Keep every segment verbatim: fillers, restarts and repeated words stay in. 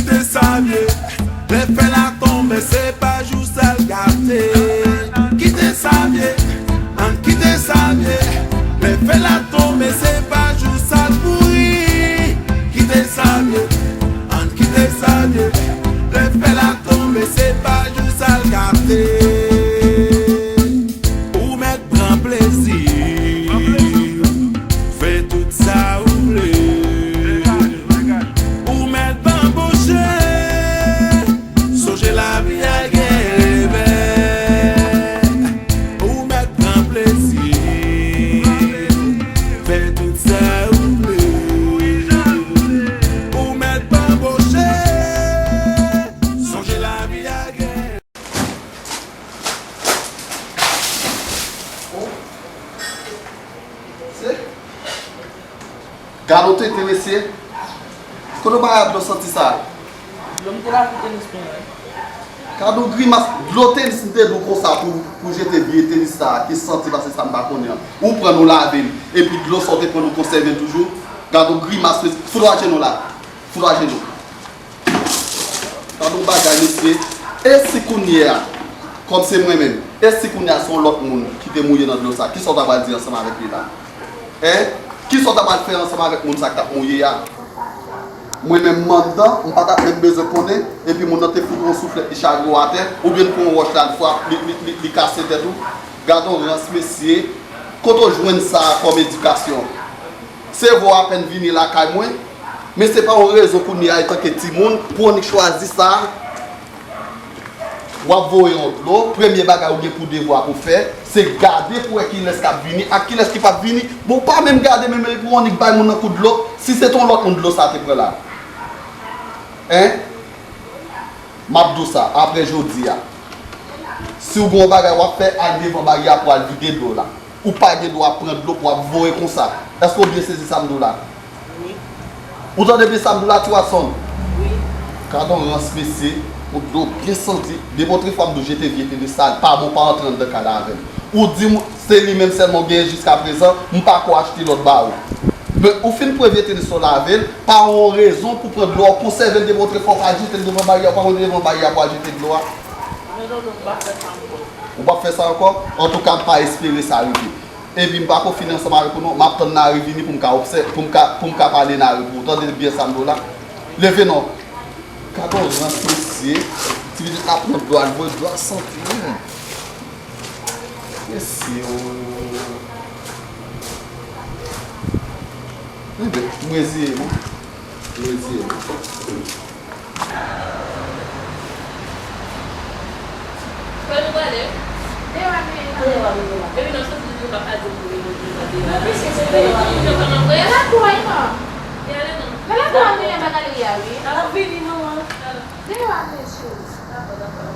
Kite sa vye, lè fè la tonbe, se pa jou sa l gate. Kite sa vye, ann kite sa vye, lè fè la tonbe, se pa jou sa l pouri. Kite sa vye, ann kite sa vye, lè fè la tonbe, se pa jou sa l gate. Ou mèt pran plezi, fè tout sa ou vle. Ou mèt banboche, sonje lavi a gen revè. Ou mèt pran plezi, fè tout sa ou vle. Ou mèt banboche, sonje lavi a gen Se Gad on tenten, mesye. Kote w bay a dlo santi sa a? Dlo m te lave tenis mwen an. Gad on grimas. Dlo tenis m te di w konsa pou, pou jete vye tenis sa a ki santi pase sa m pa konnen an. Ou pran l ou lave l, epi dlo sa w te pran ou konsève l toujou. Gad on grimas, mesye. Fout w ajenou la. Fout w ajenou. Gad on bagay, mesye. E si kounye a, kòm se mwen menm, e si kounye a se yon lòt moun ki te mouye nan dlo sa, kisa w ta pral di ansanm avèk li la? Hein? Kisa w ta pral fè ansanm avèk moun sa k t ap mouye a? Mwen menm, m anndan, m pa t ap menm bezwen konnen, epi moun nan te fout yon souflèt, li chage w atè, oubyen l pran yon wòch la, l frap, li, li, li, li kase tèt ou. Gad on rans, mesye. Kote w jwenn sa a kòm edikasyon? Se vre w apèn vini lakay mwen, men se pa yon rezon kounye a, antanke timoun, pou w annik chwazi sa. W ap voye yon dlo, premye bagay ou gen pou devwa pou fè, se gade pou wè kilès k ap vini ak kilès ki p ap vini. Bon, w pa menm gade menm epi w annik bay moun nan kout dlo, si se te yon lòt moun dlo sa te pran la. Hein? M ap di w sa, apre jodi a, si w gen yon bagay w ap fè, al devan baryè a pou al vide dlo la. Ou pa gen dwa pran dlo pou w ap voye konsa. Èske w byen sezi sa m di w la? Wi. Ou tande byen sa m di w la, Ti Watson? Wi. Gad on rans, mesye, yon dlo byen santi. Depi yon fwa m di w jete vye teni sal, pa bon, pa antre anndan kay la avè m. Ou di m se li menm sèlman w genyen jiskaprezan, m pa ko achte lòt ba ou. Men ou fin pran vye tenis la w lave l, pa yon rezon pou pran dlo a w konsève l depi yon fwa w pa jete l devan baryè a, w pa monte devan baryè a pou al jete dlo a. Men Dodo, m p ap fè sa ankò. Ou p ap fè sa ankò? Antouka, m pa espere sa rive. Epi m pa ko fini ansanm avèk ou non, m ap tann Nari vini pou m ka obsè-, pou m ka, pou m ka pale Nari pou ou. Tande byen sa m di w la. Leve non. Gad on rans, mesye. Ti pitit la pran dlo a, l voye dlo a santi. Hmm. Mesye o. Enben, m reziye m wi. M reziye m. Kote nou prale? Deyò a nou ye la. Deyò a nou ye la. Epi nan soti nou pa ka di pou nou nou pa deyò. Non, piske se deyò a nou ye. Nan lakou a non. Nan lakou a nou ye, pa galeria wi. N ap vini non. Deyò a mesye. Dakò, dakò.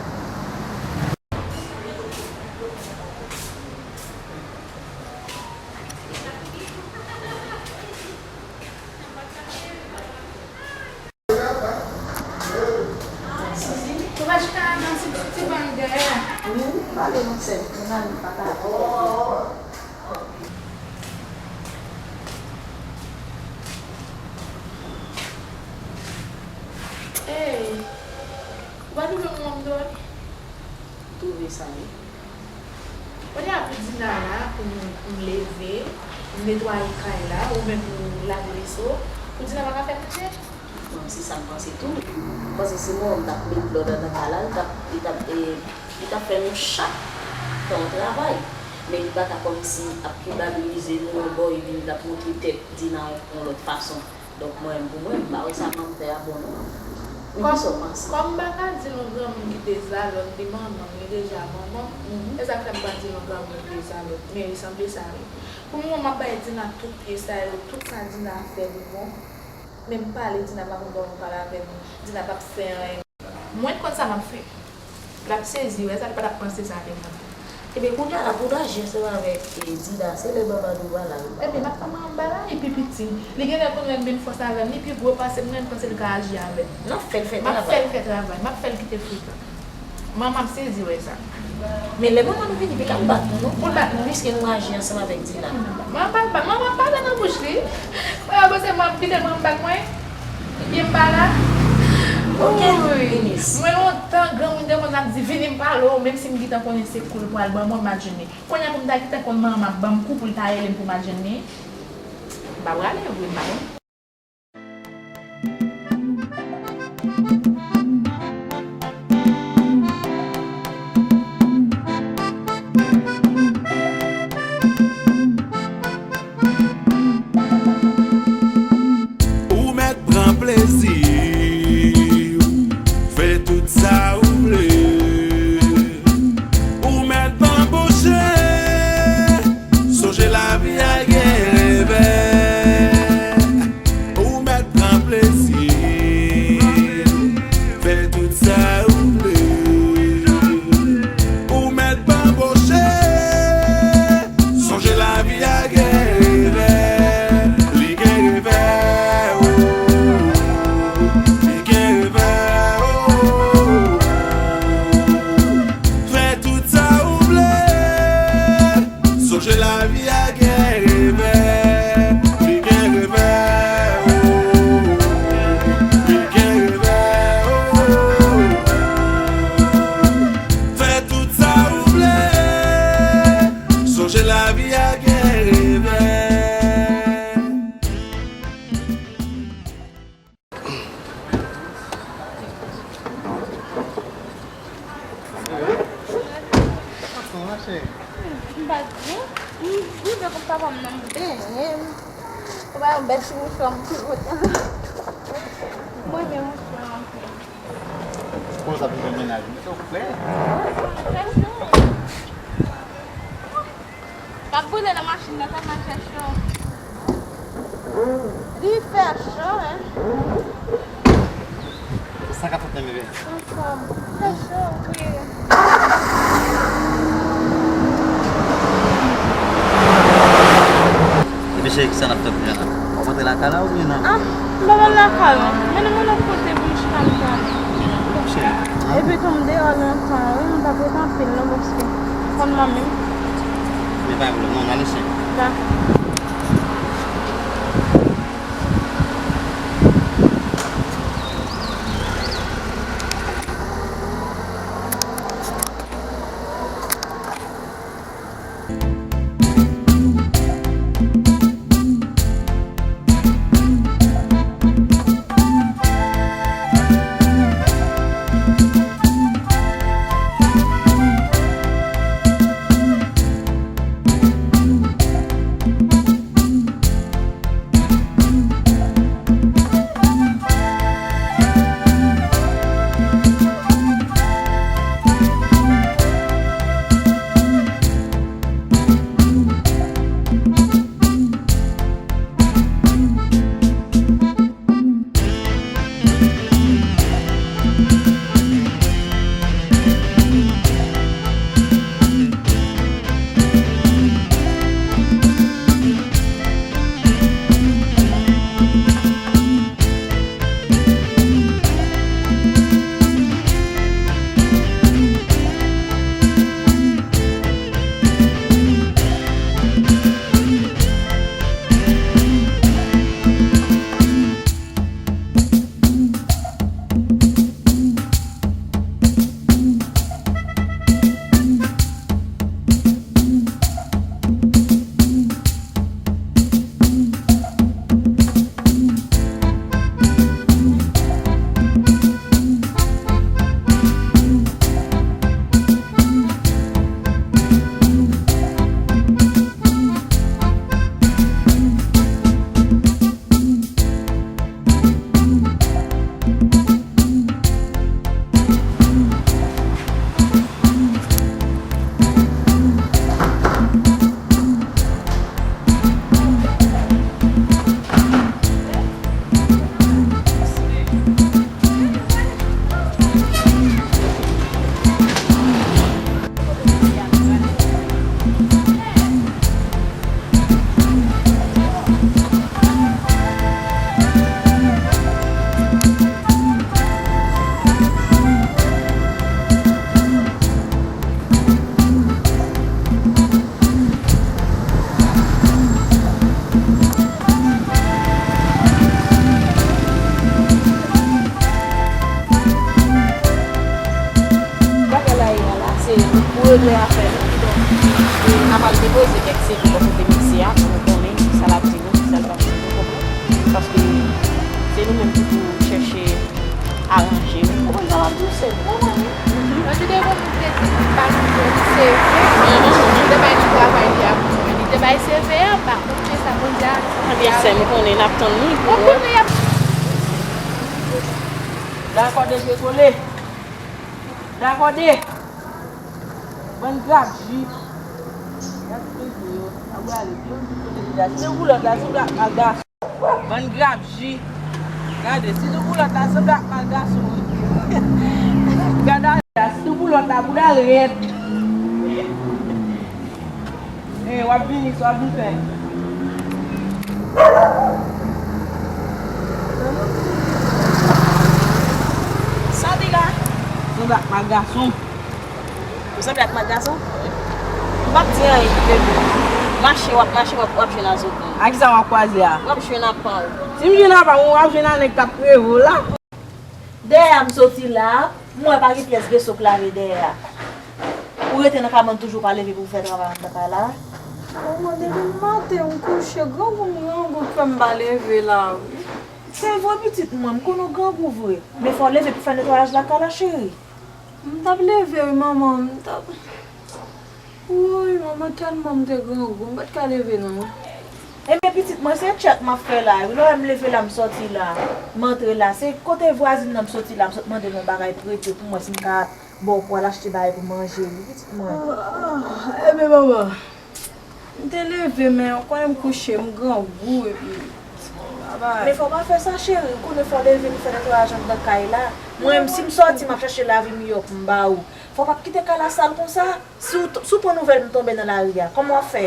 Sizi, ou pa chita la nan ti, ti bank dèyè a? Wi, m ale non sèm, m ale m pa ka. Ey, ou pa twouve m wont dòmi? Twouve sa wi. Kounye a pou Dina la, pou m, pou m leve, pou m netwaye kay la, oubyen pou lave veso, pou Dina pa ka fè manje? Bon, se sa m panse tou. M panse si mwen menm m t ap met lòd anndan kay la, li t ap, li t ap, e, li t ap fè nou chak fè yon travay. Men li pa ka kòmsi ap kilpabilize nou yon bò epi li t ap montre tèt Dina yon, yon lòt fason. Donk, mwen menm pou mwen, m pa wè sa manm fè a bon non. Men kisa w panse? Kòm m pa ka di l yon granmoun ki dezalòd, li manman m, li deja manman m, e sa k fè m pa di l yon granmoun dezalòd. Men li sanble sa wi. Pou moman, m ap bay Dina tout pye sa yo, tout sa Dina fè li bon. Men m pale, Dina pa konn kòman pale avè m, Dina p ap fè anyen. Mwen konn sa m ap fè. L ap sezi wè sa, li pa t ap panse sa devan. Ebyen, kounye a la, pou w t aji ansanm avèk, e, Dina, se lè manman nou pa la, nou pa. Ebyen, m ap pran manman m ba la, li pi piti. Li genlè konn wè m vin fòs avè m, li pi gwo pase m, mwen m panse l ka aji avè m. N ap fè l fè travay. M ap fè l fè travay, m ap fè l kite frekan. Manman m sezi wè sa. Men lè manman nou vini, li p ap bat nou non. Pou l bat nou? Piske nou aji ansanm avèk Dina. Manman pa, manman pa nan bouch li. Mwen ap panse manman kite manman bat mwen. Ebyen m pa la. Bon, Mwen lontan, granmoun te konn ap di, "Vini m pale w," menm si m gentan konnen se kou l pral ban mwen, m pa t jwenn li. Kounye a pou m ta gentan konn manman m ap ban m kou pou l ta rele m pou m pa t jwenn li, m pa prale vre, m pa konn. Ou mèt pran plezi w, fè tout sa ou vle. Ou mèt banboche, sonje lavi a gen revè. Ou mèt pran plezi, fè tout sa ou vle. Ou mèt banboche, sonje lavi a gen revè. Li gen revè, oh, li gen revè, oh. Fè tout sa ou vle. Sonje lavi a gen revè, li gen revè, oh, li gen revè, oh. Fè tout sa ou vle. Sonje lavi a gen revè. Kòman, cheri? M pa t byen. M rive kot papa m nan, m benyen. Ou pa yon bèl ti mouchwa m tou kontan. Mwen renmen mouchwa anpil. Koz ap yon mennaj, m tou frè. Frè, non. M ap boule nan machin nan, tèlman fè cho. Li fè cho, wi. Sa k ap fèt nan bebe? Anfòm. Fè cho, wi. Epi cheri, kisa n ap fè kounye a la? W ap antre lakay la oubyen nan? Ah, m pa pral lakay, non. Mennen m yon lòt kote pou m chita m pale. Bon, cheri. Epi tou, m deyò lontan, wi, m p ap ret anpil, non, paske fò m nan menm. Men pa gen pwoblèm, non, n ale, cheri. Dakò. Yo dwe afè nou, kidonk, e, n a pral depoze kèk C V bò kote mesye a pou nou konnen kisa l ap di nou, kisa l p ap di nou, konprann? Paske se nou menm ki pou chèche aranje nou. Ou konprann sa m ap di w, sè m? Mwen, mwen, wi. Mwen te devan m te di m pa nan jwenn C V, m te bay ti travay li a pou mwen. Li te bay C V a, m pa konn kisa kandida a. Ebyen, sè m, konnen n ap tann li pou wè. Dakò, de je kole. Dakò, de. Bann grapji. Gad figi yo. A pwale, yo di kote deja. Si nou boulòt la, si nou ak malgason. Bann grapji. Gade, si nou boulòt la, sanble ak malgason, wi. Gade a, si nou boulòt la, bouda l rèd. E, w ap vini, w ap vin fè. Sa w di la? Sanble ak malgason. Ou sanble ak malgason? M p ap di anyen ki te bon. Mache, w ap mache, w ap, w ap jwenn a zobri. A kisa w ap kwaze a? W ap jwenn a pa w. Si m jwenn a pa m, w ap jwenn a nèg k ap reve w la. Dèyè a m soti la, m wè pa gen pyès veso k lave dèyè a. Ou rete nan kabann toujou, pa leve pou w fè travay anndan kay la. Manman, depi maten m kouche, grangou m grangou k fè m pa leve la, wi. Se vre, pitit mwen, m konn ou grangou vre. Men fò w leve pou fè netwayaj lakay la, cheri. M t ap leve, wi, manman, m t ap, woy, manman, tèlman m te grangou, m pa t ka leve, non. Ebyen, pitit mwen, se tchèk m ap fè la, wi. Lè w wè m leve la, m sòti la, m antre la. Se kote vwazin nan m soti la, m sot mande l yon bagay prete pou mwen, si m ka ba w pou w al achte bagay pou manje, wi, pitit mwen. Ah, ah, ebyen, manman. M te leve, men ou konnen m kouche, m grangou, epi, babay. Men fò w pa fè sa, cheri. Ou konnen fò w leve pou fè netwayaj anndan kay la. Mwen menm, si m sòti, m ap chache lavi miyò pou m ba ou. Fò w p ap kite kay la sal konsa. Si w, si w pran nouvèl m tonbe nan lari a, kòman w ap fè?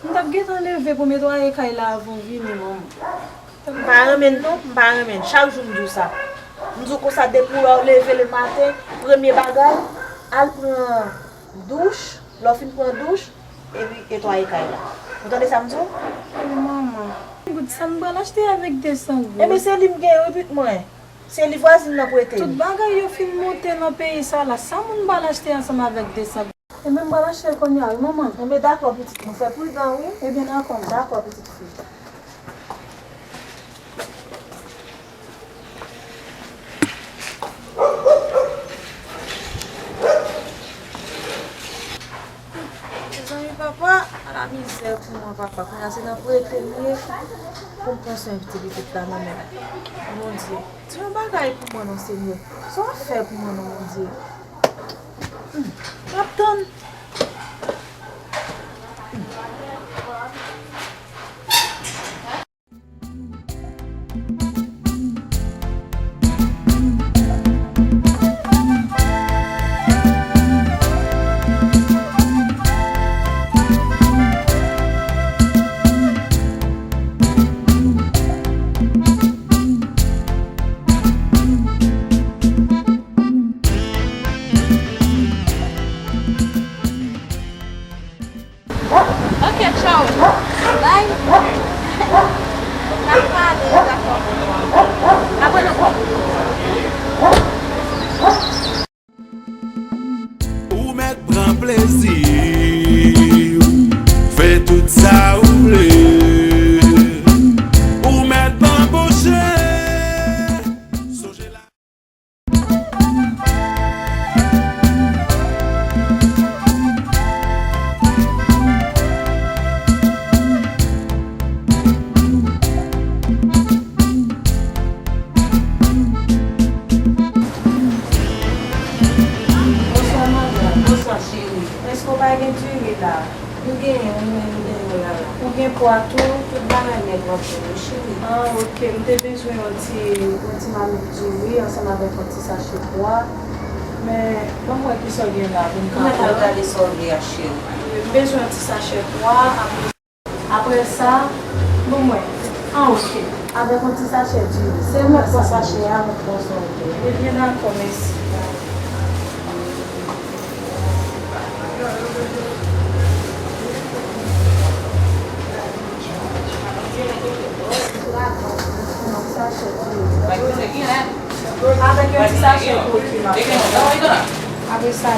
M t ap gentan leve pou m netwaye kay la avan w vini, manman. M pa renmen l non, m pa renmen l. Chak jou m di w sa. M di w konsa, depi w leve lematen, premye bagay, al pran douch, lè w fin pran douch, epi netwaye kay la. Ou tande sa m di w? Wi, manman. Goud, sa m pral achte avèk de san goud? Ebyen, se li m genyen, wi, pitit mwen. Se li vwazin nan prete m. Tout bagay yo fin monte nan peyi sa la. Sa moun pral achte ansanm avèk de san goud? Ebyen, m pral achte l kounye a, wi, manman. Enben, dakò, pitit, nou fè pridan, wi. Ebyen, dakò. Dakò, pitit fi. Mezanmi, papa, ala mizè pou mwen, papa. Kounye a se nan prete m ye pou m pran swen ti pitit la nan men m. Bondye, di yon bagay pou mwen non, Senyè. Sa w ap fè pou mwen non, Bondye? Hmm. M ap tann. Ok, tchao. Bye. N ap pale, dakò. Apre nou. Ou mèt pran plezi w, fè tout sa ou vle. Ou mèt banboche. Sonje la. Bonswa, madam. Bonswa, cheri. Èske w pa gen diri la? Nou genyen, wi, men nou genyen la. Ou gen pwa tou, tout bagay nèt w ap jwenn yo, cheri. Ah, ok. M te bezwen yon ti, yon ti mamit diri ansanm avèk yon ti sachè pwa. Men, ban m wè kisa w gen la pou m ka pran. Mwen al gade sa w gen a, cheri. M bezwen yon ti sachè pwa, apre, apre sa, ban m wè. Ah, ok. Avèk yon ti sachè diri. Se mwen pran sachè a, mwen pran sa w gen. Ebyen, dakò, mèsi. Avèk yon ti sachè koki, ma. Apre sa.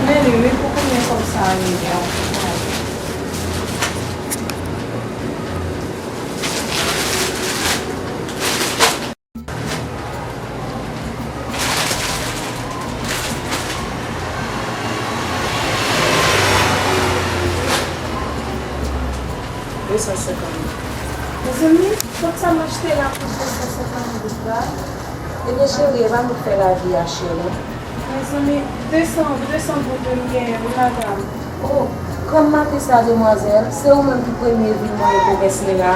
Men li wi, pou konbyen kòb sa a rive a? De san senkant goud. Mezanmi, kòb sa m achte la pou de san senkant goud la. Ebyen cheri, e pa nou k fè lavi a chè non. Mezanmi, de san, de san goud wi m genyen wi madanm. Oh, granm maten sa demwazèl, se ou menm ki premye vin manyen pwomès mwen la.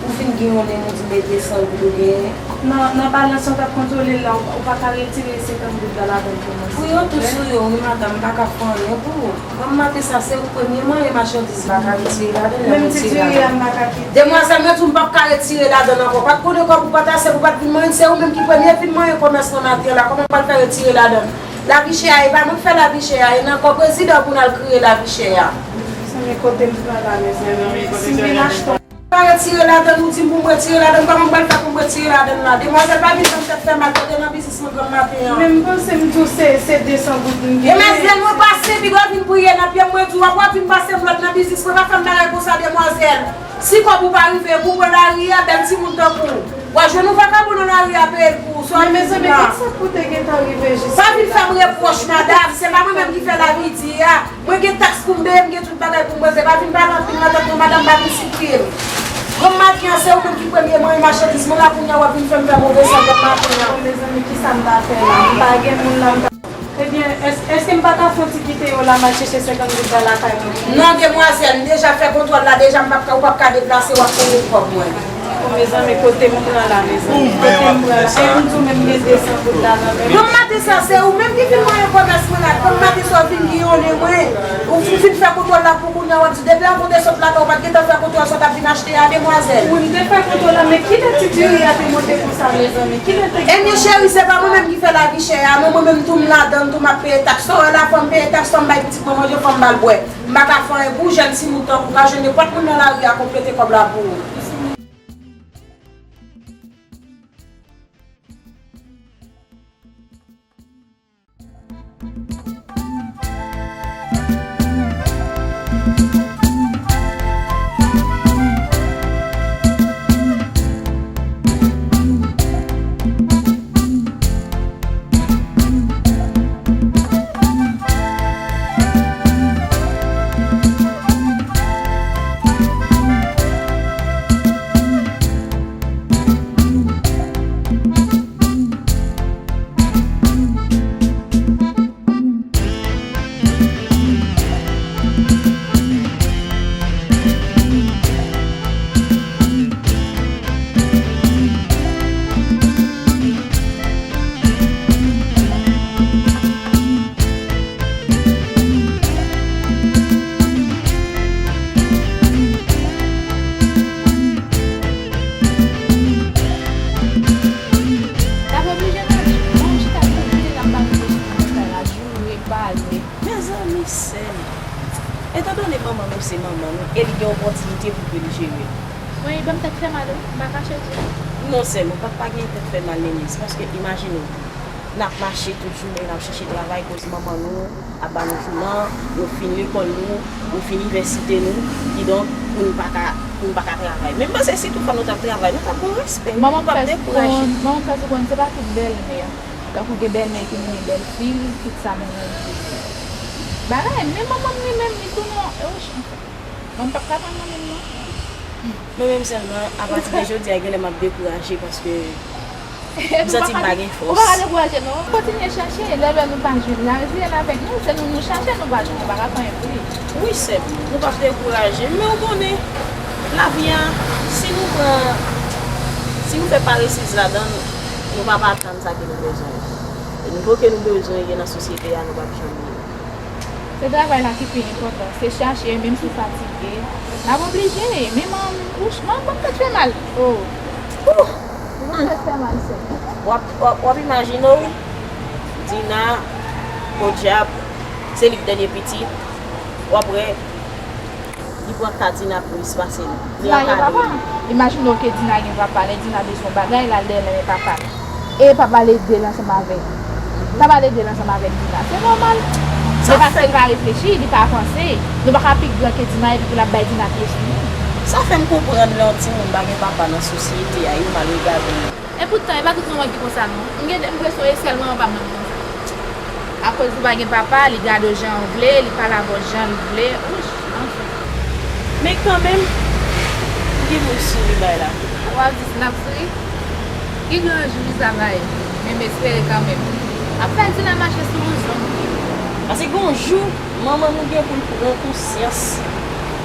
Ou fin gen yon nen, ou di m e de san goud ou genyen. Nan, nan balans lan w t ap kontwole l la, ou, ou pa ka retire senkant goud la ladan l pou mwen, silvouplè? Pou yo tou sou yo wi madanm, m pa ka fè anyen pou ou. Granm maten sa, se ou k premye manyen machandiz m pa ka retire ladan l, lè m retire ladan l. Demwazèl, mwen di w m p ap ka retire ladan l ankò. Pa t konnen kòb ou pa t ase pou w pa t vin manyen l, se ou menm ki premye vin manyen kòmès nan maten an la, kòman m pral fè retire ladan l? Lavi chè a, e pa mwen k fè lavi chè a, e nan kò prezidan pou n al kriye lavi chè a. Mezanmi, kote m pran la, mezanmi? Si m vin achte yon. Pa retire ladann, ou di m pou m retire ladann, kòman m pral fè pou m retire ladann la? Demwazèl, pa vin ban m tèt fè mal, tande nan biznis mwen granm maten an. Men m panse m di w se, se de san goud m genyen. Demwazèl, mwen pase, piga w vin priye nan pye m, mwen di w, w ap, w ap vin pase m lòd nan biznis mwen, pa fè m bagay konsa, demwazèl. Si kòb ou pa rive, pou pran lari a, bèl timoun tankou w. W a jwenn yon vakabon nan lari a, peye l pou ou, sa w ap vin di m la. Men mezanmi, kòman sa pou te gentan rive jis la? Pa vin fè m repwòch, madanm, se pa mwen menm ki fè lavi di a. Mwen gen taks pou m peye, m gen tout bagay pou m poze. Pa vin pale anpil nan tèt mwen, madanm, pa vin sitire m. Granm maten an, se ou menm ki premye manyen machandiz mwen la, kounye a w ap vin fè m fè move san granm maten an. Bon, mezanmi, kisa m ta fè la? M pa gen moun la, m pa. Ebyen, èske, èske m pa ka fè yon ti kite yo la, m al chèche senkant goud la lakay mwen? Non, demwazèl, m deja fè kontwòl la, deja m p ap ka, ou p ap ka deplase, w ap peye kòb mwen. O mezanmi, kote m pran la, mezanmi? Kote m pran la? E m di w menm gen de san goud la nan men m. Granm maten sa, se ou menm ki vin manyen kòmès mwen la. Granm maten sa, w vin giyone mwen. Ou fin fè kontwòl la pou kounye a, w ap di, depi avan w te sot lakay, ou pa t gentan fè kontwòl sa w t ap vin achte a, demwazèl. Wi, m te fè kontwòl la, men kilè ti diri a te monte konsa, mezanmi? Kilè l te gen. Ebyen, cheri, se pa mwen menm ki fè lavi chè a, non, mwen menm tou m ladann, tou m ap peye taks. Sa w wè la, fò m peye taks, fò m bay pitit mwen manje, fò m ba l bwè. M pa ka fè anyen pou jèn timoun tankou w ka jwenn nenpòt moun nan lari a konplete kòb la pou ou. N ap oblije nan bon chita kote n ap pale de sou kòmantè la, joure, pale. Mezanmi, sè m. Etandone manman nou se manman nou, e li gen opòtinite pou ke li jere. Wi, ban m tèt fè mal, wi. M pa kache di w. Non, sè m, ou pa t pa gen tèt fè mal, Nene. Se paske, imajine w, n ap mache tout jounen, n ap chèche travay, koz manman nou ap ba nou jouman, nou fin lekòl nou, nou fin inivèsite nou, kidonk, pou n pa ka, pou n pa ka travay. Men m panse si toutfwa nou t ap travay, nou t ap gon respè, nou p ap dekouraje. Manman m fè sou konn, se pa tout bèlmè. Tankou gen bèlmè ki renmen bèlfi l, tout sa menm jan. Bagay, men manman m li menm, li tounen yon, e w, anfen. Mwen m p ap ka tann manman m non. Mwen menm sèlman, apati de jodi a, genlè m ap dekouraje paske m santi m pa gen fòs. Ou pa ka dekouraje non. Kontinye chache, lè lè nou pa jwenn, la vi al avèk nou, se nou nou chache, nou pa jwenn, nou pa ka fè anyen pou li. Wi, sè m, nou p ap dekouraje, men ou konnen, lavi a, si nou pran, si nou fè paresiz ladan l, nou p ap atann sa ke nou bezwen. E nivo ke nou bezwen ye nan sosyete a, nou p ap janm ye. Se travay la ki pi enpòtan, se chache, menm si w fatige, n ap oblije, men manman m, wouch, manman m tèt fè mal. Oh. Ouh. Manman m tèt fè mal, sè. W ap, w ap, w ap imajine w, Dina, podyab, se li k dènye pitit, w ap wè, li pran ka Dina plis pase li. Dina gen papa. Imajine w ke Dina gen papa, lè Dina bezwen yon bagay, l al dèyè l, men papa l. E papa l ede l ansanm avèk, papa l ede l ansanm avèk Dina. Se nòmal. Se paske li pa reflechi, li pa panse. Nou pa ka pi gran ke Dina epi pou l ap bay Dina pye sou nou. Sa fè m konprann lè yon timoun pa gen papa nan sosyete a, yo mal regade l. Epoutan, e pa tout manman ki konsa non. M gen enpresyon e sèl manman pa m nan ki konsa. Akoz li pa gen papa, li gade w jan w vle, li pale avè w jan l vle. Ouch, anfen. Men kanmenm, m gen moun souri bay la. W ap di si n ap souri? Ki gran jou sa bay? Men m espere kanmenm. Ap fè Dina mache sou wouzon. Paske gen yon jou, manman nou gen pou l pran konsyans.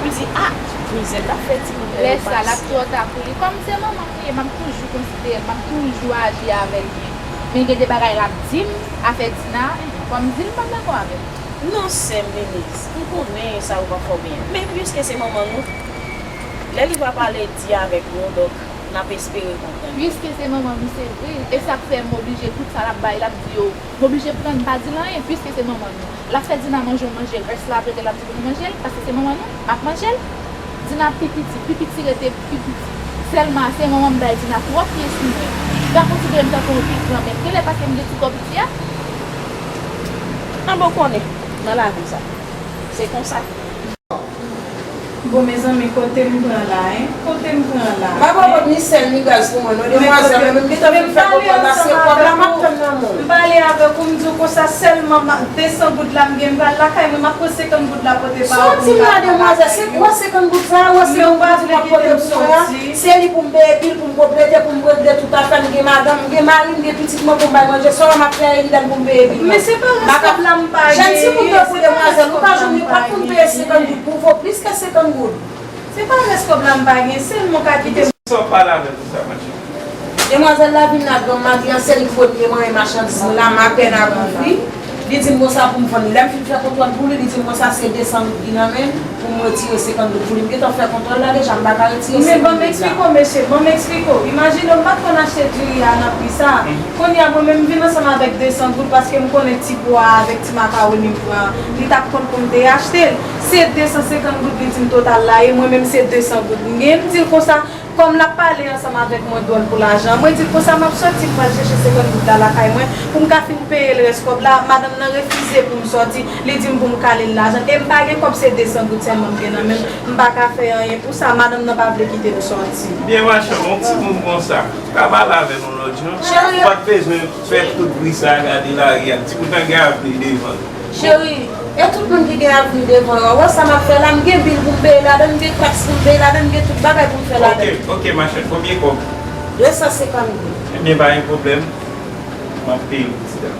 Pou l di, a, mizè l t ap fè timoun nan yo pase. Lè sa l ap twò ta pou li. Kòm se manman m li ye, m ap toujou konsidere l, m ap toujou aji avè l byen. Men gen de bagay l ap di m, afè Dina, kòm di l m pa dakò avè l. Non, sè m, Denise, m konnen sa yo pa fè w byen. Men piske se manman nou, lè li va pale di avèk nou, donk, n ap espere konprann. Piske se manman nou, se vre. E sa k fè m oblije koute sa l ap bay, l ap di yo. M oblije pran, m pa di l anyen, piske se manman nou. L ap fè Dina manje yon manje, rès la ap rete, l ap di pou nou manje l, paske se manman nou, m ap manje l. Dina pi piti, pi piti rete pi piti. Sèlman, se manman m bay Dina twòp pye sou mwen. Li pa konsidere m tankou yon pi gran, men genlè paske m gen ti kò piti a. Anben w konnen, nan lavi sa, se konsa. Bon, mezanmi, kote m pran la, en? Kote m pran la, en? M pa pran kòb ni sèl ni gaz pou mwen, non, demwazèl, mwen menm gentan fin fè kontwòl la, se kòb la m ap tann nan men w. M pale avèk ou, m di w konsa sèlman de san goud la m gen, m pral lakay mwen, m ap pran senkant goud la pote ba ou pou m ka pran lakay yo. Sòti m la, demwazèl, se kwa senkant goud sa a, wè senkant goud pou m ap pote pou mwen a, se li pou m peye bil, pou m konplete, pou m regle tout afè m, gen madanm, m gen mari m, gen pitit mwen pou m bay manje, sa w wè m ap fè a, evident pou m peye bil mwen. Men se pa rès kòb la m pa gen, jèn timoun tankou demwazèl, ou pa jwenn li pa pou m peye senkant goud pou vo plis ke senkant goud. Se pa rès kòb la m pa gen, sèlman w ka kite m. Sa w pale avè l konsa, machann? Demwazèl la vin la, granm maten an, se li ki premye manyen machandiz mwen la, m apèn ap ouvri. Li di m konsa pou m vann li. Lè m fin fè kontwòl pou li, li di m konsa se de san goud ki nan men l, pou m retire senkant goud pou li. M gentan fè kontwòl la deja, m pa ka retire senkant goud la. Men ban m eksplike w, mesye, ban m eksplike w. Imajine w, m pa t konn achte diri a nan pri sa a. Kounye a, mwen menm, m vin ansanm avèk de san goud paske m konnen ti pwa avèk ti makawoni m pran an, li t ap konn pou m te achte l. Se de san senkant goud li di m total la ye, mwen menm se de san goud m genyen. M di l konsa, kòm l ap pale ansanm avèk mwen dwòl pou lajan, mwen di l konsa m ap sòti, m pral chèche senkant goud la lakay mwen pou m ka fin peye l rès kòb la. Madanm nan refize pou m sòti, li di m pou m kale l lajan. E m pa gen kòb, se de san goud sèlman m gen nan men m. M pa ka fè anyen pou sa, madanm nan pa vle kite m sòti. Byen machann, yon timoun konsa, ka pale avè l yon lòt jan. Ou pa t bezwen fè tout bri sa a, gade lari a. Timoun nan gen avni devan l. Cheri, e tout moun ki gen avni devan yo. Ou wè sa m ap fè la, m gen bil pou m peye ladan, m gen taks pou m peye ladan, m gen tout bagay pou m fè ladan. Ok, ok, machèn, konbyen kòb? De san senkant goud. Ebyen, pa gen pwoblèm. M ap peye l, pitit dam.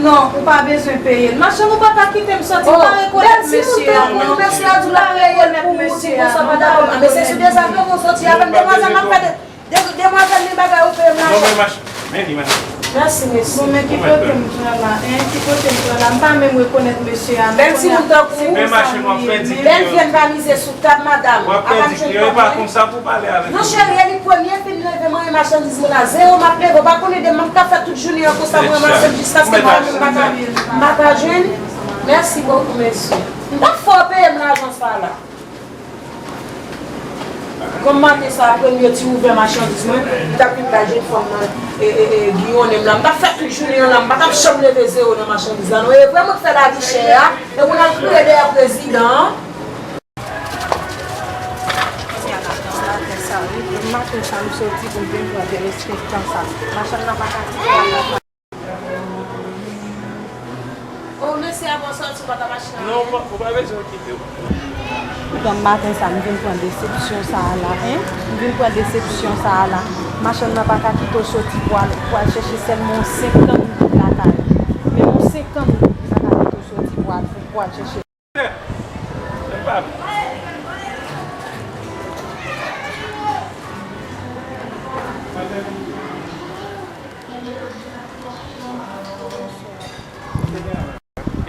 Non, ou pa bezwen peye l. Machann, ou pa ka kite m sòti, m pa rekonèt mesye a, non. Mesye a di w l ap peye l pou ou, ti konsa, pa dakò. Men se sou dezavyon nou sòti a, menm demwazèl m ap fè de, de, demwazèl, men bagay ou peye m lajan. Non, men machann, men li, machann. Mèsi, mesye. Bon, men ki kote m pran la, en? Ki kote m pran la? M pa menm rekonèt mesye a, non. Bèl timoun tankou ou. Men machann, w ap pèdi kliyan. Bèl vyann pa mize sou tab, madanm. W ap pèdi kliyan, e pa konsa pou w pale avèk yo. Non, cheri, e li premye fin leve mwen e machandiz mwen la. Zewo m ap leve, w pa konnen de m ap ka fè tout jounen an konsa mwen ranmase l jiskaske mwen menm m pa ka, m pa ka jwenn. Mèsi bokou, mesye. M t ap fè w peye m lajan sa la. Kòm maten sa a, premye ti ouvè machandiz mwen, li t ap vin bay jèn fanm nan, e, e, e, giyonnen m la. M t ap fè tout jounen an la, m pa t ap janm leve zewo nan machandiz la, non. E vre mwen k fè lavi chè a, e pou n al kriye dèyè prezidan an. Maten sa, wi, maten sa, m soti pou m vin pran dezenfektan sa. Machann nan pa ka kite. Oh, mesye a bon sòti, ou pa ka mache nan. Non, ou pa, ou pa bezwen kite w. Granm maten sa, m vin pran desepsyon sa a la, en? M vin pran desepsyon sa a la. Machann nan pa ka kite w soti pou al, pou al chèche sèlman yon senkant goud lakay ou. Menm yon senkant goud, li pa ka kite w soti pou al, pou al chèche.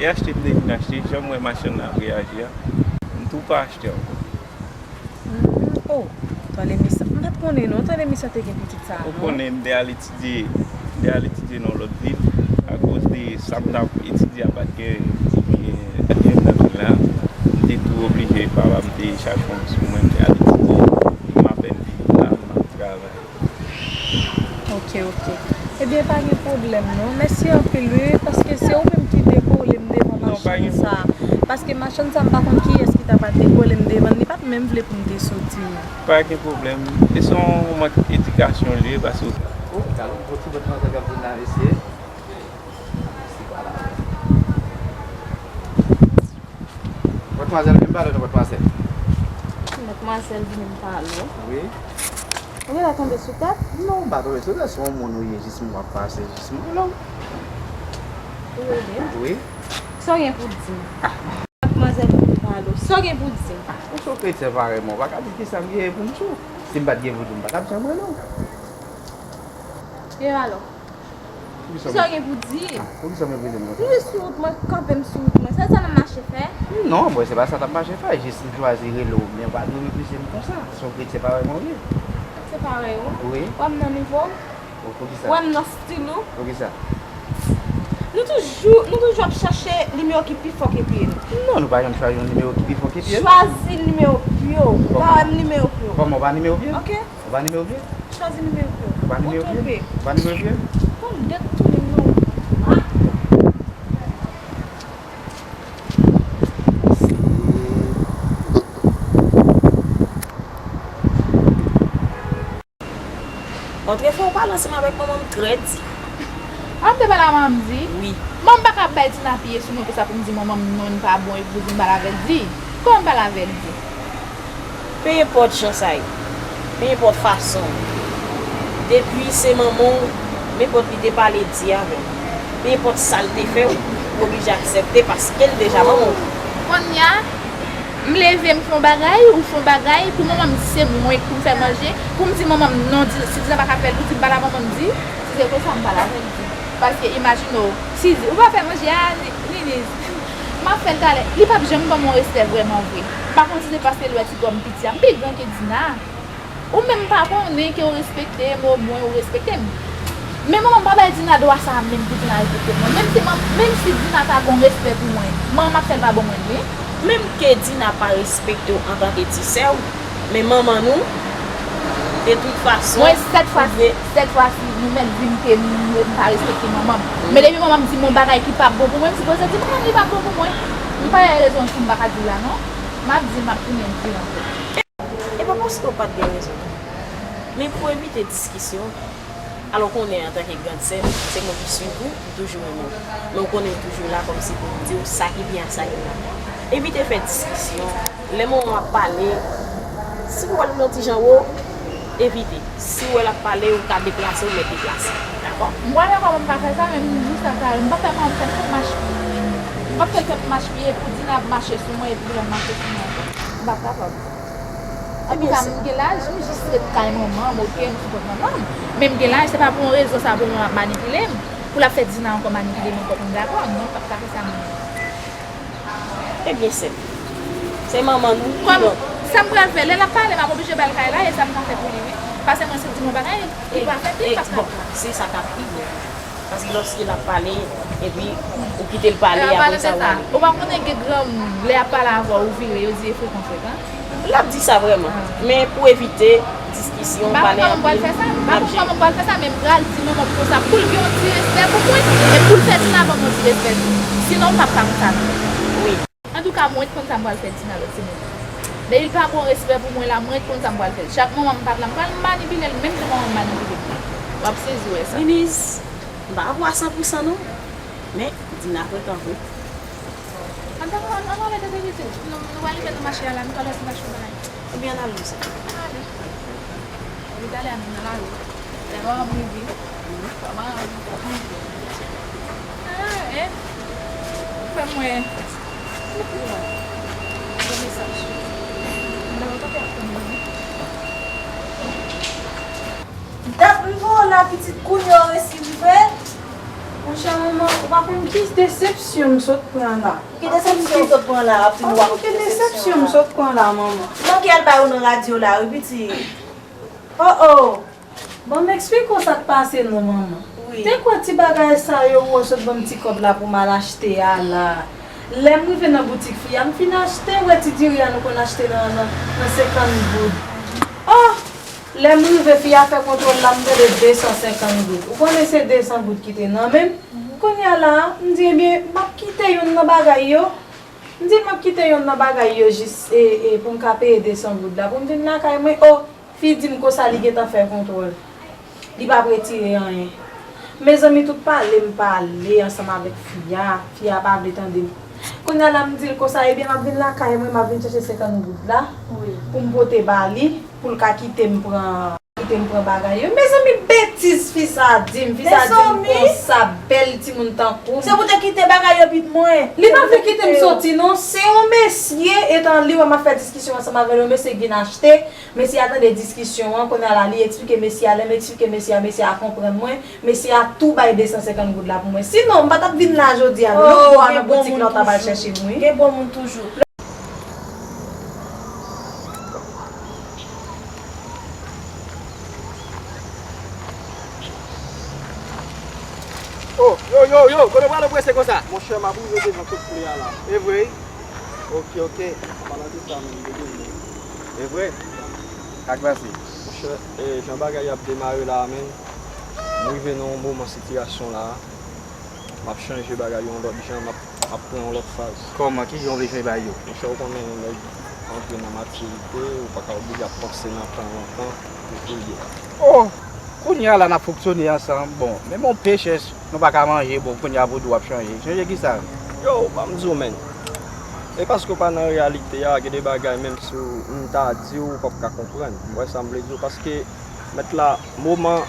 E achte m te vin achte, jan m wè machann nan ap reyaji a, m tou pa achte ankò. Hmm, oh, tande misye, m pa t konnen non, tande misye te gen pitit sa a, non. Ou konnen m te al etidye, m te al etidye nan lòt vil, akoz de sa m t ap etidye a pa t gen, gen, pa t gen nan vil la. M te tou oblije, papa m te chache yon bous pou mwen, m te al etidye. M apèn vini la, m ap travay. Ok, ok. Ebyen, pa gen pwoblèm non. Mèsi anpil, wi, paske se ou menm ki dekole m devan machann nan. Non, Machann sa, paske machann sa m pa konn kiyès ki ta pral te kole m devan l, li pa t menm vle pou m te soti non. Pa gen pwoblèm. E se yon mank edikasyon li ye, paske. Oh, gade yon ti bòt manzè k ap vin la, mesye. Mesye pa la. Madmwazèl, vin pale non, madmwazèl. Madmwazèl vin pale. Wi. Ou genlè tonbe sou tèt? Non, m pa tonbe sou tèt, se yon moun ou ye, jis m w ap pase, jis m rele w. Ou rele m? Wi. Sa w gen pou di m? Madmwazèl vin pale. Sa w gen pou di m? Ou se yon kretyen parèy mwen, ou pa ka di kisa m genyen pou m di w. Si m pa t gen voudou, m pa t ap janm rele w. E alò? Poukisa Kisa w gen pou di? Ah, poukisa w meprize m konsa? M ri sou wout mwen, kanpe m sou wout mwen. Se sa n ap mache fè? Non, mwen, se pa sa n ap mache fè. Jis m chwazi rele w, men w pa dwe meprize m konsa. Se yon kretyen parèy mwen w ye. Kretyen parèy ou? Wi. W wè m nan nivo w? Pou, poukisa? W wè m nan stil ou? Poukisa? Nou toujou, nou toujou ap chache nimewo ki pi fò ke pye nou. Non, nou pa janm chwazi yon nimewo ki pi fò ke pye nou. Chwazi nimewo pye w. Ou pa wè m nimewo pye w. Kòman, ou pa nimewo pye m? Ok. Ou pa nimewo pye? Chwazi nimewo pye w. Ou pa nimewo pye? Ou twonpe. Ou pa nimewo pye? Fò m detounen non. Ah! Otrefwa, ou pale ansanm avèk manman m trè di. Ah, m te pale a manman m di? Wi. Manman m pa ka bay Dina piye sou mwen konsa pou m di manman m non, li pa bon, epi pou di m pale avè l di. Kòman m pale avè l di? Pe enpòt jan sa ye, pe enpòt fason, depi se manman w, nenpòt li te pale di avè w, pe enpòt sa l te fè w, ou oblije aksepte paske l deja manman w. Kounye a, m leve, m fè yon bagay, ou fè yon bagay, pou manman m di se mwen ki pou m fè manje, pou m di manman m non, di, si Dina pa ka fè l, pou di m pale a manman m di, si se konsa, m pale avè l di. Paske imajine w, si di, ou pa fè manje a, Ni-, Niniz, m ap fè l talè. Li p ap janm ban m yon respè vrèman vre. M pa konn si se paske l wè ti kò m piti a, m pi gran ke Dina. Ou menm pa konnen ke w respekte m, omwen ou respekte m. Men manman m pa bay Dina dwa sa a menm pou Dina respekte mwen. Menm si, menm si Dina ta gen yon respè pou mwen, manman m ap fè l pa ban mwen l, wi. Menm ke Dina pa respekte w antanke ti sè w, men manman nou, de tout fason, mwen, sèt fwa, sèt fwa si nou mèt di m ke m, m pa respekte manman m. Men depi manman m di m yon bagay ki p ap bon pou mwen, m sipoze di manman m li p ap bon pou mwen. M pa gen rezon si m pa ka di l la non. M ap di l, m ap tounen di l ankò. E pa paske w pa t gen rezon. Men pou evite diskisyon, alò w konnen antanke grann sè m, se mwen ki swiv ou, m toujou renmen w. Men w konnen m toujou la kòmsi pou m di w sa ki byen ak sa ki mal. Evite fè diskisyon. Lè manman w ap pale, si w wè l yon ti jan wo, evite. Si w wè l ap pale, ou ka deplase, ou mèt deplase. Dakò? M kwè kòman m pa fè sa, men m di sa, sa, m p ap fè manman m fè m fè mach pye. M p ap fè l fè m mach pye, pou Dina ap mache sou mwen, epi pou l ap mache sou mwen ankò. M p ap kapab. Antouka, m gen laj, m jis ret kay manman m, oke, m sipòt manman m. Men m gen laj, se pa pou yon rezon sa pou manman m ap manipile m, pou l ap fè Dina ankò manipile m ankò pou m dakò. Non, m p ap ka fè sa, manman. Ebyen, sè m, se manman nou ki... Kòm, sa m pral fè, lè l ap pale, m ap oblije ba l kay la, e sa m ka fè pou li, wi. Pase mwen soti yon bagay, li pa fè, li pa bon, kapab. Se sa k ap pi bon. Paske lòske l ap pale, epi ou kite l pale, apre sa w ale. Ou pa konnen gen granmoun, lè y ap pale avè w, ou vire, yo di e frekan frekan. L ap di sa vrèman. Men pou evite diskisyon, m pa konn kòman m pral fè sa. M pa konn kòman m pral fè sa, men m pral di manman m konsa pou l gen yon ti respè pou mwen, e pou l fè Dina ban m yon ti respè tou. Sinon, m p ap ka konn sa non. Wi. Antouka, mwen konn sa m pral fè Dina lòt semèn. Depi l pa gen respè pou mwen la, mwen konn sa m pral fè. Chak manman m pa t la, m pral manipile l menm jan manman m manipile m. W ap sezi wè sa. Niniz, m pa avè w a san pou san non. Men, Dina frekan vre. An, dakò, an, an ale tete pitit. Nou, nou pral rive nan mache a la, nou pral wè si n ta jwenn bagay. Ebyen, ann ale, mesye. Ann ale. Epi talè a nou nan lari. Lè manman m rive, manman m ap manje. Ah, eh. Fè mwen. Yon mesaj. M ta kontan fè ap tann mwen. Dat m voye w la, pitit, kounye a w resi rive. Monchè, manman, ou pa konn ki desepsyon m sot pran la. Ki desepsyon w sot pran la? Ap di m w ap... Ki desepsyon m sot pran la, manman. Manke al bay ou nan radyo la, wi, pitit. Oh, oh. Bon, m eksplike w sa k pase non, manman. Wi. Te kwè ti bagay sa yo ou wè w sot ban m ti kòb la pou m al achte a la. Lè m rive nan boutik fi a, m fin achte, wè ti diri a nou konn achte nan, nan, nan senkant goud. Oh! Lè m rive, fi a fè kontwòl la, m tande de san senkant goud. Ou konnen se de san goud ki te nan men m? Kounye a la, m di, ebyen, m ap kite youn nan bagay yo. M di, m ap kite youn nan bagay yo jis e, e, pou m ka peye de san goud la, pou m vin lakay mwen. O, fi di m konsa li gentan fè kontwòl. Li p ap retire anyen. Mezanmi, tout pale m pale ansanm avèk fi a, fi a pa vle tande m. Kounye a la, m di l konsa, ebyen, m ap vin lakay mwen, m ap vin chèche senkant goud la pou m pote ba li, pou l ka kite m pran. Kite m pran bagay yo. Mezanmi, betiz fi sa a di m. Fi sa a di m konsa, bèl timoun tankou m. Se pou te kite bagay yo epi mwen. Li pa vle kite m soti non. Se yon mesye, etan li wè m ap fè diskisyon ansanm avè l, yon mesye k vin achte. Mesye a tande diskisyon an, kounye a la, li eksplike mesye a. Lè m eksplike mesye a, mesye a konprann mwen. Mesye a tou bay de san senkant goud la pou mwen. Sinon, m pa t ap vin la jodi a non. Lòt bò a nan boutik la, w t ap al chèche m, wi. Gen bon moun toujou. Oh, yo, yo, yo, kote w prale prese konsa? Monchè, m ap rive devan kote kle a la. E vre? Ok, ok. An palan de sa menm, de de menm. E vre? Sa k pase? Monchè, e, jan bagay ap demare la a menm, m rive nan yon moman sitiyasyon la a. M ap chanje bagay yo yon lòt jan, m ap, m ap pran yon lòt faz. Kòman? Ki jan w vle chanje bagay yo? Monchè, ou konnen nèg antre nan matirite, ou pa ka oblije ap panse nan tan lontan pou kriye. Oh! Kounye a la n ap fonksyone ansanm. Bon, menm yon pechèch nou pa ka manje, bon, kounye a pou w di w ap chanje. Chanje kisa? Yo, ban m di w, menn. E paske w pa nan reyalite a, gen de bagay menm si w, m ta di w, ou p ap ka konprann. Ou wè sa m vle di w? Paske, mèt la, moman,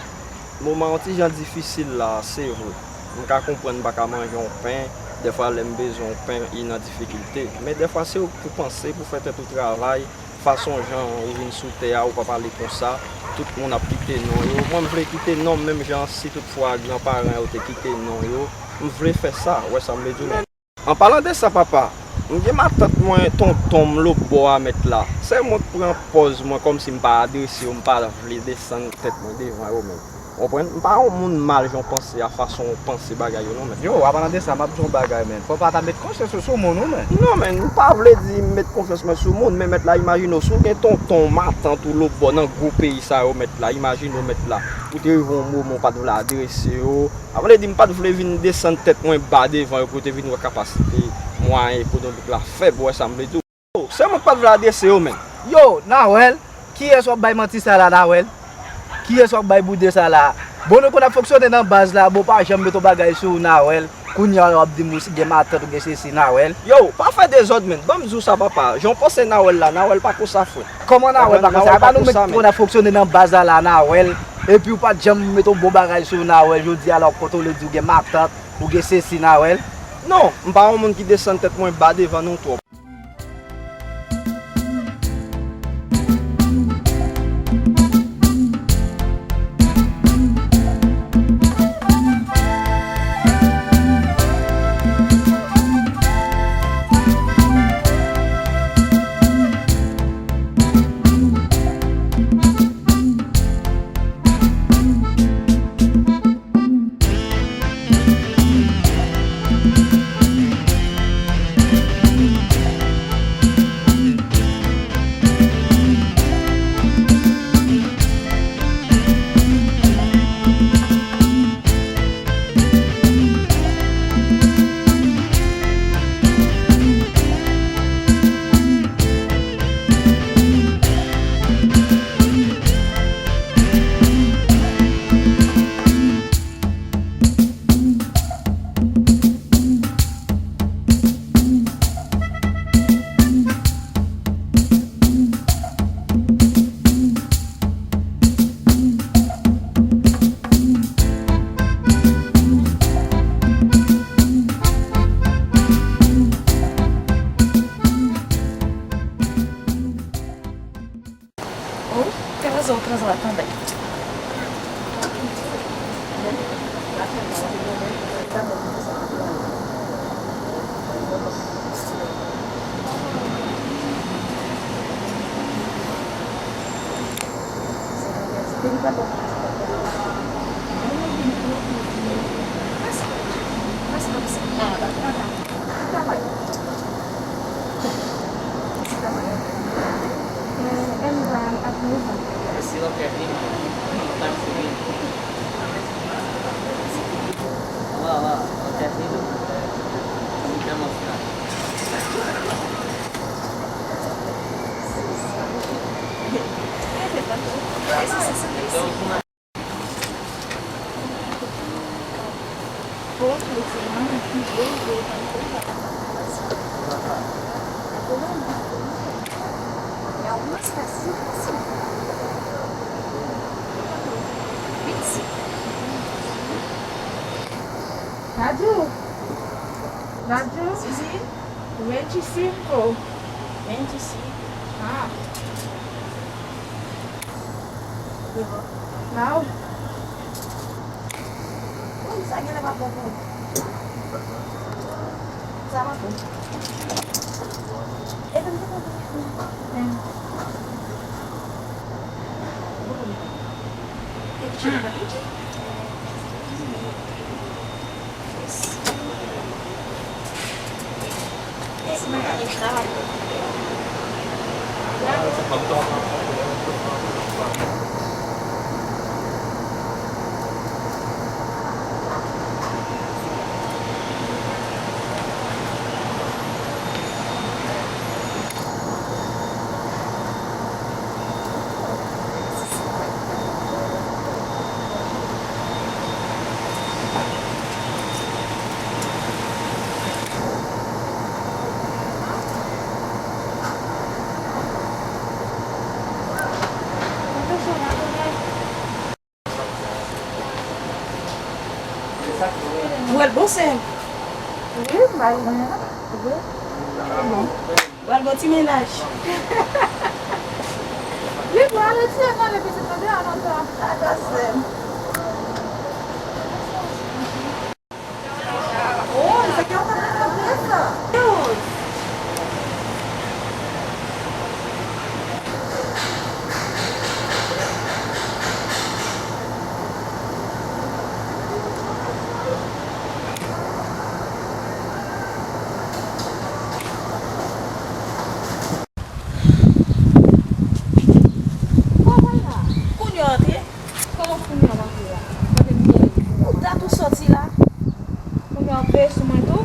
moman yon ti jan difisil la, se vre. M ka konprann m pa ka manje yon pen, dèfwa lè m bezwen yon pen, li nan difikilte. Men dèfwa se ou k pou panse pou fè tèt ou travay, fason jan ou vin sou tè a, ou pa pale konsa, tout moun ap kite non yo. Mwen, m vle kite non m menm jan si toutfwa granparan yo te kite non yo. M vle fè sa, ou wè sa m vle di w, men. An palan de sa, papa, m gen matant mwen, tonton m, lòt bò a, mèt la. Se mwen k pran pòz mwen kòmsi m pa adrese yo, m pa vle desann tèt mwen devan yo, men. Ou konprann? M pa yon moun mal jan w panse a, fason w panse bagay yo non, men. Yo, an palan de sa, m ap di w yon bagay, men. Fò w pa ta met konsyans ou sou moun, wi, men. Non, men, m pa vle di m met konsyans mwen sou moun, men mèt la, imajine w, si w gen tonton w, matant ou, lòt bò nan gwo peyi sa yo, mèt la, imajine w, mèt la, ou te rive yon moman w pa t vle adrese yo. Sa vle di m pa t vle vin desann tèt mwen ba devan yo pou yo te vin wè kapasite mwayen ekonomik la fèb, ou wè sa m vle di w. Oh, se mwen k pa t vle adrese yo, menn. Yo, Nawèl, kiyès w ap bay manti sa la, Nawèl? Kiyès w ap bay boude sa la? Bon, nou konn ap fonksyone nan baz la, bon, pa janm met yon bagay sou ou, Nawèl. Kounye a, w ap di m ou gen matant, ou gen sesi, Nawèl. Yo, pa fè dezòd, menn. Ban m di w sa, papa. Jan w panse Nawèl la, Nawèl pa konsa, frè. Kòman Nawèl pa konsa? Epa nou menm ki konn ap fonksyone nan baz la, la, Nawèl. Epi w pa t janm met yon bon bagay sou ou, Nawèl. Jodi a la, w ap kontwole di w gen matant, ou gen sesi, Nawèl. Non, m pa yon moun ki desann tèt mwen ba devan nou twòp. Oh, te rezon, te rezon, atann. Rádio. Rádio. Suzy. Veinticinco. Veinticinco. Ah. Não. Ui, sa genlè pa bon pou ou. Sa pa bon. E tann te kontan. Ou wè l bon, sè m? Wi, m pa gen anyen non. Wi. Bon. Ou wè l bon ti mennaj. Wi, m ale ti anyen nan le pitit mande a lontan. Dakò, sè m. Oh, sa ki yon kontre kontre sa. Bon, vwala. Kounye a w antre? Kòman kounye a w antre la? Kote m ye? Ou dat ou sòti la? Kounye a w ap veye sou mwen tou?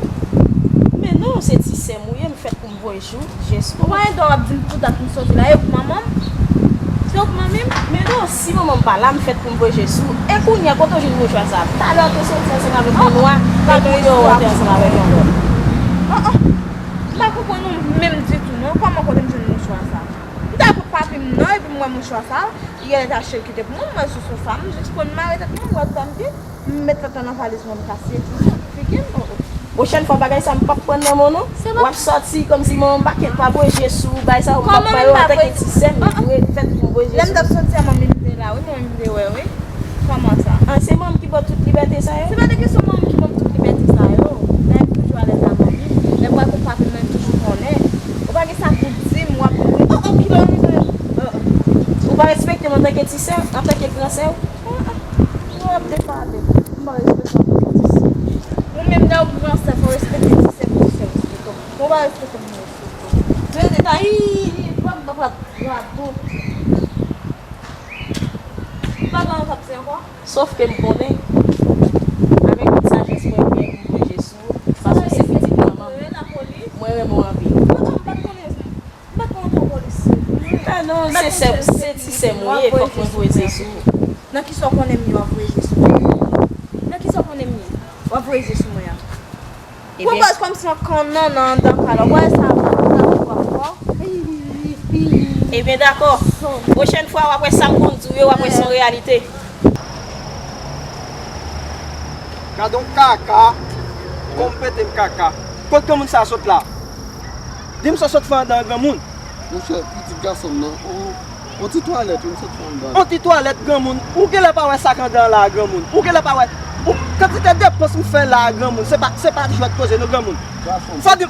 Men non, se ti sè m ou ye, m fèt pou m voye jou, je sou. Ou pa gen dwa w ap di m pou dat m sòti la, e ou k manman m? Se ou k manmi m? Men non, si manman m pa la, m fèt pou m voye je sou. E kounye a, kote w jwenn mouchwa sa a? Talè w te soti ansanm avèk yon nwa, e kounye a w antre ansanm avèk yon lòt. An, an. M pa konprann ou menm ditou non. Kòman kote m jwenn mouchwa sa a? M t al kot papi m non, epi m wè mouchwa sa a. Li genlè t achte l kite pou mwen, m wè sou sofa, m jis pran m mare tèt mwen, m wè tan m vit, m met tèt lan nan valiz mwen, m kase figi m. Pwochèn fwa bagay sa a m p ap pran nan men w non. W ap sòti kòmsi manman m pa kenn pa voye je sou ou, bagay sa yo m p ap bay ou antanke ti sè m, m dwe fèt pou m voye je sou ou. Lè m t ap sòti a, manmi m te la wi, manmi m te wè wi. Kòman sa? An, se manman m ki ba w tout libète sa yo? Se pa de kesyon manman m ki ban m tout libète sa yo. Dayè m toujou alèz a manmi m. Lè m pral kot papi m, mwen toujou konnen. Ou pa gen sa pou di m, w ap di, oh, oh, kilè w rive? Oh, oh. Ou pa respekte m antanke ti sè w, antanke gran sè w? Ah, ah. Ou ap depale. M pa respekte w antanke ti sè. Ou menm lè w gran sè, fò w respekte ti sè pou ti sè respekte w. Ou pa respekte m, mwen respekte w. Vin detay, pap, pap, pap, bravo. M pa gen anyen k ap di ankò. Sof ke m konnen, avèk tout sajès mwen, m gen pou m voye je sou ou, paske w se pitit manman m. Mwen renmen w anpil. Ah, ah, m pa t konnen, m pa t konnen w te yon polisye. Ah non, se sè, se ti sè m ou ye, fòk mwen voye je sou ou. Nan kisa w konnen m ye w ap voye je sou mwen? Nan kisa w konnen m ye w ap voye je sou mwen an? Ebyen, pran baz kòmsi yon kannannan anndan kay la. Ou pa wè sa, sa fè w ap fò? Ebyen, dakò. Pwochèn fwa, w ap wè sa m konn di w yo, w ap wè se yon reyalite. Gade yon kaka. Kòm pete m kaka. Kot granmoun sa a sot la? Di m sa w sot fè anndan an, granmoun. Monchè, pitit gason m nan, on, on ti twalèt, wi, m sot fè anndan. On ti twalèt, granmoun. Ou genlè pa wè sa k anndan an la a, granmoun. Ou genlè pa wè. Ou, kantite depans m fè la a, granmoun. Se pa, se pa jwèt koze, non, granmoun. Gason m. Fò di